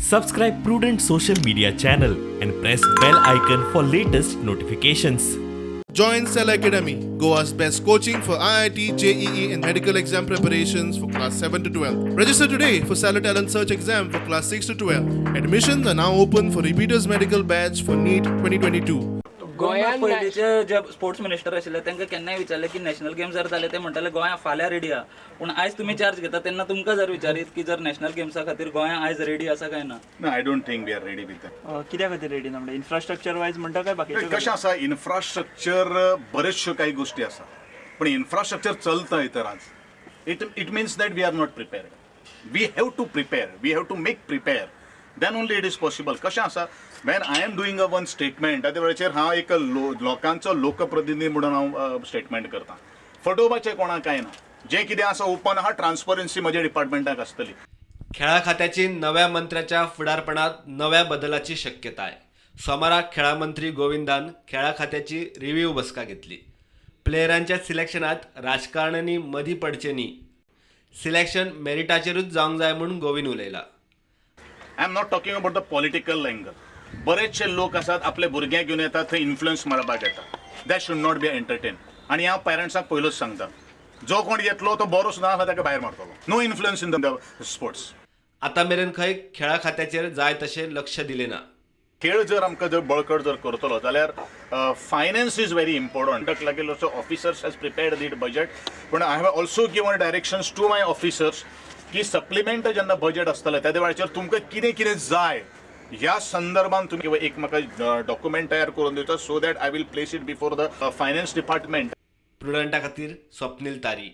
Subscribe Prudent social media channel and press bell icon for latest notifications. Join Cell Academy, Goa's best coaching for IIT, JEE, and medical exam preparations for class 7 to 12. Register today for Cellar Talent Search exam for class 6 to 12. Admissions are now open for repeaters medical batch for NEET 2022. गोंयांत पयलींचे जे sports minister आशिल्ले तांकां केन्नाय विचारलें की national games जर जाले, ते म्हणटाले गोंया फाल्यां रेडी आहा. पूण आयज तुमी चार्ज घेता तेन्ना तुमकां जर विचारीत की जर नॅशनल गेम्सा खातीर गोंया आयज रेडी आसा काय ना? No, I don't think we are ready with that. कित्या खातीर रेडी ना? म्हणजे इन्फ्रास्ट्रक्चर वायज म्हणटा काय बाकीचे? कशें आसा, इन्फ्रास्ट्रक्चर बरेचश्यो काही गोष्टी आसा, पण इन्फ्रास्ट्रक्चर चलता तर आज it means that we are not prepared. We have to prepare, we have to make prepare, then only it is possible. कशें आसा, when I am doing a one statement, त्या वेळाचेर हांव एक लोकांचो लोकप्रतिनिधी म्हणून हांव स्टेटमेंट करता. फटोवपाचें कोणाक कांय ना. जें कितें आसा ओपन आहा, ट्रान्सपरन्सी म्हज्या डिपार्टमेंटाक आसतली. खेळा खात्याची नव्या मंत्र्याच्या फुडारपणात नव्या बदलाची शक्यताय. सोमाराक खेळा मंत्री गोविंदान खेळा खात्याची रिव्ह्यू बसका घेतली. प्लेयरांच्या सिलेक्शनात राजकारण्यांनी मदीं पडचें न्ही, सिलेक्शन मेरिटाचेरूच जावंक जाय म्हूण Govind उलयला. I am not talking about the political angle. बरेचशे लोक आसात, आपले भुरग्यांक घेवन येतात, थंय इन्फ्लुयन्स मारपाक येता. That should not be entertain. आनी हांव पेरंट्सांक पयलोच सांगता, जो कोण येतलो तो बरो सुद्दां आसा, ताका भायर मारतलो. No influence in the sports. आतां मेरेन खंय खेळा खात्याचेर जाय तशें लक्ष दिलें ना. खेळ जर आमकां जर बळकट जर करतलो जाल्यार finance is very important. ताका लागीं officers has prepared that budget, पूण I have also given directions to my officers की सप्लिमेंट जेन्ना बजेट आसतलें, त्या वेळाचेर तुमकां कितें कितें जाय ह्या संदर्भात तुमी एक म्हाका डॉक्युमेंट तयार करून दिवचो, so that I will place it before the finance department. प्रुडंटा खातीर स्वप्नील तारी.